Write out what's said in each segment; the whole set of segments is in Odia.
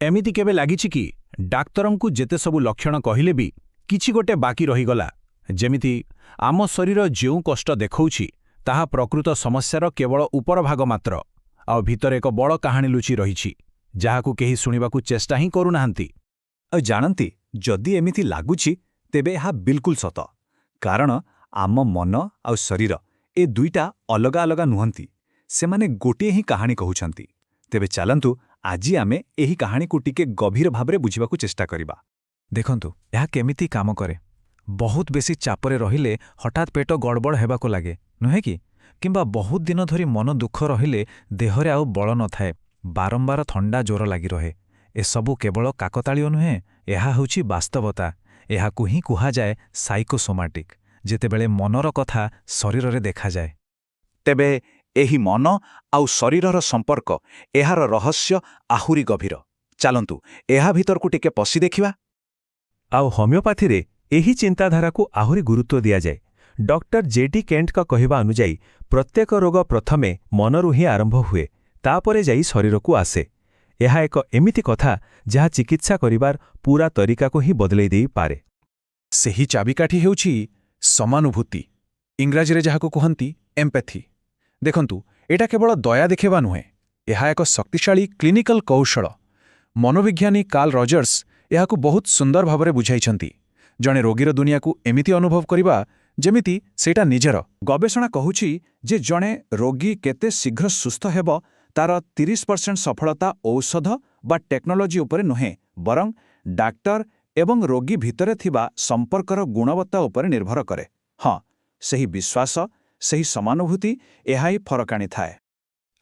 ଏମିତି କେବେ ଲାଗିଛି କି, ଡାକ୍ତରଙ୍କୁ ଯେତେ ସବୁ ଲକ୍ଷଣ କହିଲେ ବି କିଛି ଗୋଟେ ବାକି ରହିଗଲା? ଯେମିତି ଆମ ଶରୀର ଯେଉଁ କଷ୍ଟ ଦେଖାଉଛି, ତାହା ପ୍ରକୃତ ସମସ୍ୟାର କେବଳ ଉପର ଭାଗ ମାତ୍ର, ଆଉ ଭିତରେ ଏକ ବଡ଼ କାହାଣୀ ଲୁଚି ରହିଛି, ଯାହାକୁ କେହି ଶୁଣିବାକୁ ଚେଷ୍ଟା ହିଁ କରୁନାହାନ୍ତି। ଆଉ ଜାଣନ୍ତି, ଯଦି ଏମିତି ଲାଗୁଛି, ତେବେ ଏହା ବିଲକୁଲ ସତ। କାରଣ ଆମ ମନ ଆଉ ଶରୀର ଏ ଦୁଇଟା ଅଲଗା ଅଲଗା ନୁହନ୍ତି, ସେମାନେ ଗୋଟିଏ ହିଁ କାହାଣୀ କହୁଛନ୍ତି। ତେବେ ଚାଲନ୍ତୁ, ଆଜି ଆମେ ଏହି କାହାଣୀକୁ ଟିକେ ଗଭୀର ଭାବରେ ବୁଝିବାକୁ ଚେଷ୍ଟା କରିବା। ଦେଖନ୍ତୁ, ଏହା କେମିତି କାମ କରେ। ବହୁତ ବେଶୀ ଚାପରେ ରହିଲେ ହଠାତ୍ ପେଟ ଗଡ଼ବଡ଼ ହେବାକୁ ଲାଗେ, ନୁହେଁ କି? କିମ୍ବା ବହୁତ ଦିନ ଧରି ମନ ଦୁଃଖ ରହିଲେ ଦେହରେ ଆଉ ବଳ ନଥାଏ, ବାରମ୍ବାର ଥଣ୍ଡା ଜ୍ୱର ଲାଗି ରହେ। ଏସବୁ କେବଳ କାକତାଳୀୟ ନୁହେଁ, ଏହା ହେଉଛି ବାସ୍ତବତା। ଏହାକୁ ହିଁ କୁହାଯାଏ ସାଇକୋସୋମାଟିକ୍, ଯେତେବେଳେ ମନର କଥା ଶରୀରରେ ଦେଖାଯାଏ। ତେବେ ଏହି ମନ ଆଉ ଶରୀରର ସମ୍ପର୍କ, ଏହାର ରହସ୍ୟ ଆହୁରି ଗଭୀର। ଚାଲନ୍ତୁ, ଏହା ଭିତରକୁ ଟିକେ ପଶି ଦେଖିବା। ଆଉ ହୋମିଓପାଥିରେ ଏହି ଚିନ୍ତାଧାରାକୁ ଆହୁରି ଗୁରୁତ୍ୱ ଦିଆଯାଏ। ଡକ୍ଟର ଜେଡି କେଣ୍ଟଙ୍କ କହିବା ଅନୁଯାୟୀ, ପ୍ରତ୍ୟେକ ରୋଗ ପ୍ରଥମେ ମନରୁ ହିଁ ଆରମ୍ଭ ହୁଏ, ତାପରେ ଯାଇ ଶରୀରକୁ ଆସେ। ଏହା ଏକ ଏମିତି କଥା ଯାହା ଚିକିତ୍ସା କରିବାର ପୂରା ତରିକାକୁ ହିଁ ବଦଳେଇ ଦେଇପାରେ। ସେହି ଚାବିକାଠି ହେଉଛି ସମାନୁଭୂତି, ଇଂରାଜୀରେ ଯାହାକୁ କୁହନ୍ତି ଏମ୍ପାଥି। ଦେଖନ୍ତୁ, ଏଇଟା କେବଳ ଦୟା ଦେଖାଇବା ନୁହେଁ, ଏହା ଏକ ଶକ୍ତିଶାଳୀ କ୍ଲିନିକାଲ କୌଶଳ। ମନୋବିଜ୍ଞାନୀ କାର୍ଲ ରଜର୍ସ ଏହାକୁ ବହୁତ ସୁନ୍ଦର ଭାବରେ ବୁଝାଇଛନ୍ତି। ଜଣେ ରୋଗୀର ଦୁନିଆକୁ ଏମିତି ଅନୁଭବ କରିବା ଯେମିତି ସେଇଟା ନିଜର। ଗବେଷଣା କହୁଛି ଯେ ଜଣେ ରୋଗୀ କେତେ ଶୀଘ୍ର ସୁସ୍ଥ ହେବ, ତାର 30% ସଫଳତା ଔଷଧ ବା ଟେକ୍ନୋଲୋଜି ଉପରେ ନୁହେଁ, ବରଂ ଡାକ୍ତର ଏବଂ ରୋଗୀ ଭିତରେ ଥିବା ସମ୍ପର୍କର ଗୁଣବତ୍ତା ଉପରେ ନିର୍ଭର କରେ। ହଁ, ସେହି ବିଶ୍ୱାସ, ସେହି ସମାନୁଭୂତି, ଏହା ହିଁ ଫରକ ଆଣିଥାଏ।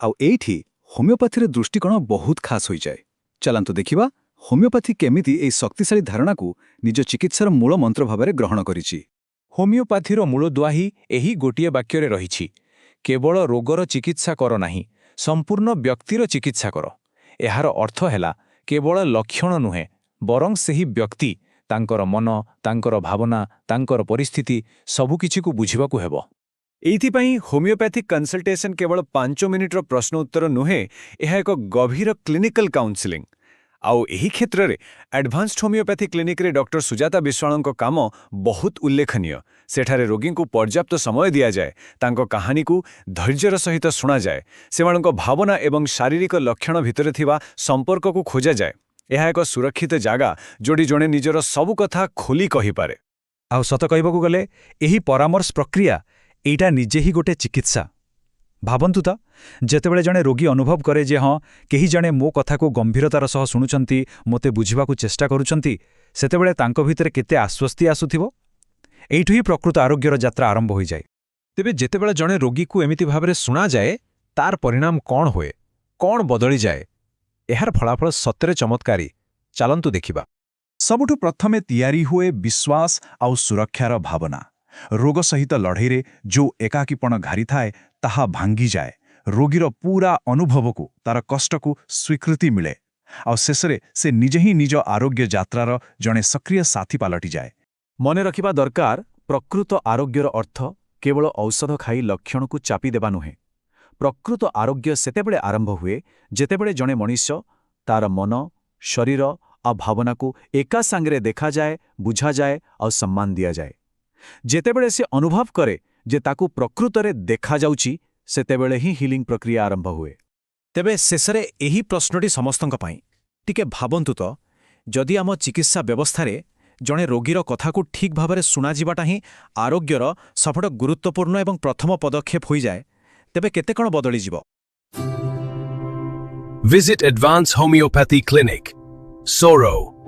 ଆଉ ଏଇଠି ହୋମିଓପାଥିର ଦୃଷ୍ଟିକୋଣ ବହୁତ ଖାସ୍ ହୋଇଯାଏ। ଚାଲନ୍ତୁ ଦେଖିବା, ହୋମିଓପାଥି କେମିତି ଏହି ଶକ୍ତିଶାଳୀ ଧାରଣାକୁ ନିଜ ଚିକିତ୍ସାର ମୂଳ ମନ୍ତ୍ର ଭାବରେ ଗ୍ରହଣ କରିଛି। ହୋମିଓପାଥିର ମୂଳଦୁଆ ହିଁ ଏହି ଗୋଟିଏ ବାକ୍ୟରେ ରହିଛି: କେବଳ ରୋଗର ଚିକିତ୍ସା କର ନାହିଁ, ସମ୍ପୂର୍ଣ୍ଣ ବ୍ୟକ୍ତିର ଚିକିତ୍ସା କର। ଏହାର ଅର୍ଥ ହେଲା, କେବଳ ଲକ୍ଷଣ ନୁହେଁ, ବରଂ ସେହି ବ୍ୟକ୍ତି, ତାଙ୍କର ମନ, ତାଙ୍କର ଭାବନା, ତାଙ୍କର ପରିସ୍ଥିତି, ସବୁକିଛିକୁ ବୁଝିବାକୁ ହେବ। ଏଇଥିପାଇଁ ହୋମିଓପ୍ୟାଥିକ୍ କନସଲଟେସନ କେବଳ 5 ମିନିଟ୍ର ପ୍ରଶ୍ନ ଉତ୍ତର ନୁହେଁ, ଏହା ଏକ ଗଭୀର କ୍ଲିନିକାଲ କାଉନସିଲିଂ। ଆଉ ଏହି କ୍ଷେତ୍ରରେ ଆଡଭାନ୍ସଡ ହୋମିଓପ୍ୟାଥି କ୍ଲିନିକ୍ରେ ଡକ୍ଟର ସୁଜାତା ବିଶ୍ୱାଳଙ୍କ କାମ ବହୁତ ଉଲ୍ଲେଖନୀୟ। ସେଠାରେ ରୋଗୀଙ୍କୁ ପର୍ଯ୍ୟାପ୍ତ ସମୟ ଦିଆଯାଏ, ତାଙ୍କ କାହାଣୀକୁ ଧୈର୍ଯ୍ୟର ସହିତ ଶୁଣାଯାଏ, ସେମାନଙ୍କ ଭାବନା ଏବଂ ଶାରୀରିକ ଲକ୍ଷଣ ଭିତରେ ଥିବା ସମ୍ପର୍କକୁ ଖୋଜାଯାଏ। ଏହା ଏକ ସୁରକ୍ଷିତ ଜାଗା, ଯୋଉଠି ଜଣେ ନିଜର ସବୁ କଥା ଖୋଲି କହିପାରେ। ଆଉ ସତ କହିବାକୁ ଗଲେ, ଏହି ପରାମର୍ଶ ପ୍ରକ୍ରିୟା, ଏଇଟା ନିଜେ ହିଁ ଗୋଟେ ଚିକିତ୍ସା। ଭାବନ୍ତୁ ତ, ଯେତେବେଳେ ଜଣେ ରୋଗୀ ଅନୁଭବ କରେ ଯେ ହଁ, କେହି ଜଣେ ମୋ କଥାକୁ ଗମ୍ଭୀରତାର ସହ ଶୁଣୁଛନ୍ତି, ମୋତେ ବୁଝିବାକୁ ଚେଷ୍ଟା କରୁଛନ୍ତି, ସେତେବେଳେ ତାଙ୍କ ଭିତରେ କେତେ ଆଶ୍ୱସ୍ତି ଆସୁଥିବ। ଏଇଠୁ ହିଁ ପ୍ରକୃତ ଆରୋଗ୍ୟର ଯାତ୍ରା ଆରମ୍ଭ ହୋଇଯାଏ। ତେବେ ଯେତେବେଳେ ଜଣେ ରୋଗୀକୁ ଏମିତି ଭାବରେ ଶୁଣାଯାଏ, ତାର ପରିଣାମ କ'ଣ ହୁଏ? କ'ଣ ବଦଳିଯାଏ? ଏହାର ଫଳାଫଳ ସତରେ ଚମତ୍କାରୀ। ଚାଲନ୍ତୁ ଦେଖିବା। ସବୁଠୁ ପ୍ରଥମେ ତିଆରି ହୁଏ ବିଶ୍ୱାସ ଆଉ ସୁରକ୍ଷାର ଭାବନା। ରୋଗ ସହିତ ଲଢ଼େଇରେ ଯେଉଁ ଏକାକୀପଣ ଘାରିଥାଏ, ତାହା ଭାଙ୍ଗିଯାଏ। ରୋଗୀର ପୂରା ଅନୁଭବକୁ, ତାର କଷ୍ଟକୁ ସ୍ୱୀକୃତି ମିଳେ। ଆଉ ଶେଷରେ ସେ ନିଜେ ହିଁ ନିଜ ଆରୋଗ୍ୟ ଯାତ୍ରାର ଜଣେ ସକ୍ରିୟ ସାଥୀ ପାଲଟିଯାଏ। ମନେ ରଖିବା ଦରକାର, ପ୍ରକୃତ ଆରୋଗ୍ୟର ଅର୍ଥ କେବଳ ଔଷଧ ଖାଇ ଲକ୍ଷଣକୁ ଚାପିଦେବା ନୁହେଁ। ପ୍ରକୃତ ଆରୋଗ୍ୟ ସେତେବେଳେ ଆରମ୍ଭ ହୁଏ, ଯେତେବେଳେ ଜଣେ ମଣିଷ ତାର ମନ, ଶରୀର ଆଉ ଭାବନାକୁ ଏକା ସାଙ୍ଗରେ ଦେଖାଯାଏ, ବୁଝାଯାଏ ଆଉ ସମ୍ମାନ ଦିଆଯାଏ। ଯେତେବେଳେ ସେ ଅନୁଭବ କରେ ଯେ ତାକୁ ପ୍ରକୃତରେ ଦେଖାଯାଉଛି, ସେତେବେଳେ ହିଁ ହିଲିଂ ପ୍ରକ୍ରିୟା ଆରମ୍ଭ ହୁଏ। ତେବେ ଶେଷରେ ଏହି ପ୍ରଶ୍ନଟି ସମସ୍ତଙ୍କ ପାଇଁ। ଟିକେ ଭାବନ୍ତୁ ତ, ଯଦି ଆମ ଚିକିତ୍ସା ବ୍ୟବସ୍ଥାରେ ଜଣେ ରୋଗୀର କଥାକୁ ଠିକ୍ ଭାବରେ ଶୁଣାଯିବାଟା ହିଁ ଆରୋଗ୍ୟର ସବୁଠୁ ଗୁରୁତ୍ୱପୂର୍ଣ୍ଣ ଏବଂ ପ୍ରଥମ ପଦକ୍ଷେପ ହୋଇଯାଏ, ତେବେ କେତେ କ'ଣ ବଦଳିଯିବ? Visit Advanced Homeopathy Clinic, Soro.